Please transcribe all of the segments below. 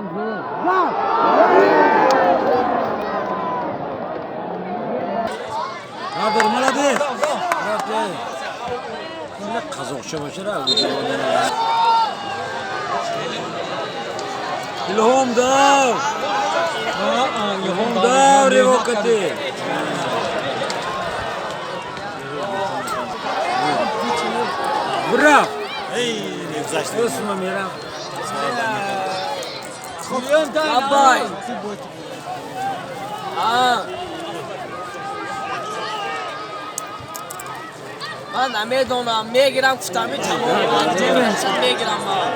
Bravo, молодец! Bravo. Qozoqcha bashara. Ilhom dav. Ilhom dav revokati. Bravo. Ey, гузашт. Осма мерам. Абай. Ман намедонам, мегирам, гуфтами тамом, мегирам ман.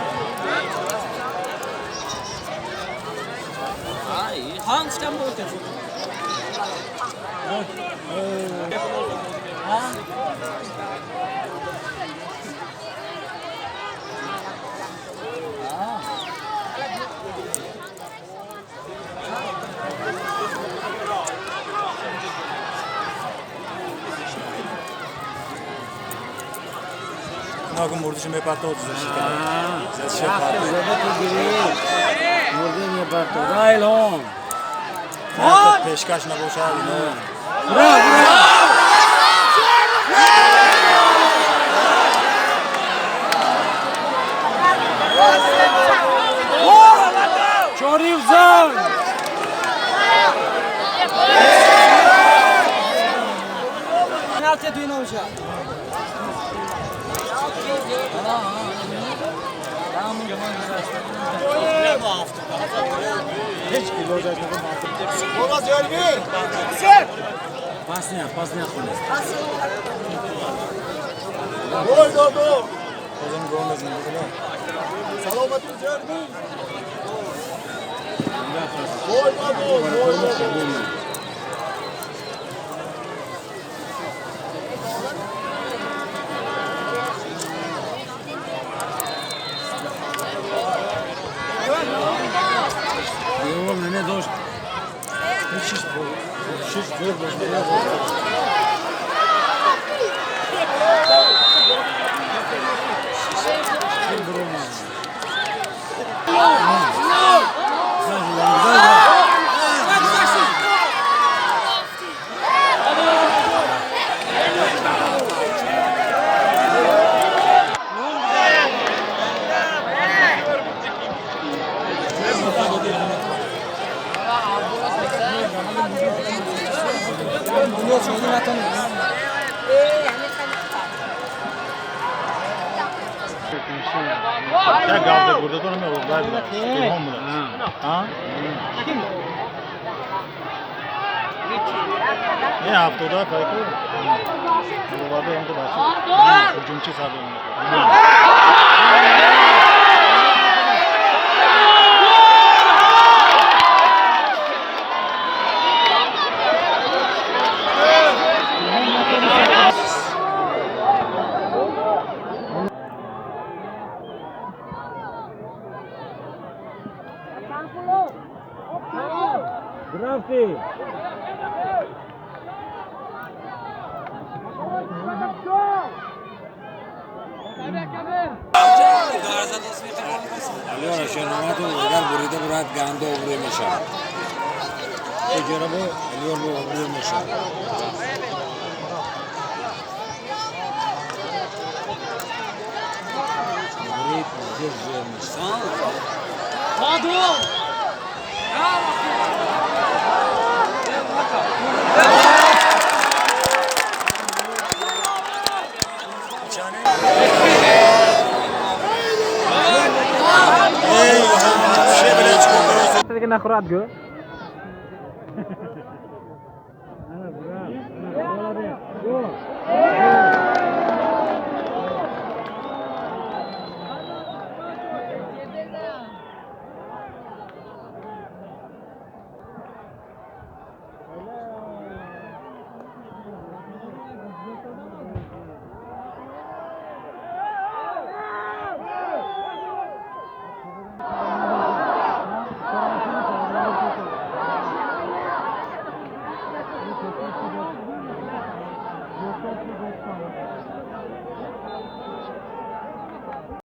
Ҳам гуфтам. Нагу мурдишо мепартод. Мурди мепартод. Илҳом. Пешкаш набошад ино. Браво, браво. Чорив зан. Пеналти дуй намеша. Пас не, пас не хонест. Бозам гол мезанад. Саломатӣ ҷармӣ. Гол гол гол. Девор намедошт. Шиш шиш гол дошт. Як гавда бурда дорам, вай буда. Илҳом буда. А? Не, 70 файку. Боварда ҳам бача. Ҳуҷумчи сардор. Графи! Алёна Шермаматов агар бурида бурад, ганда обрӯй мешавад. Эҷора бо Алёр бо обрӯй мешавад. Бурид зер зер мешавад. Ey, Нахӯрад гӯ.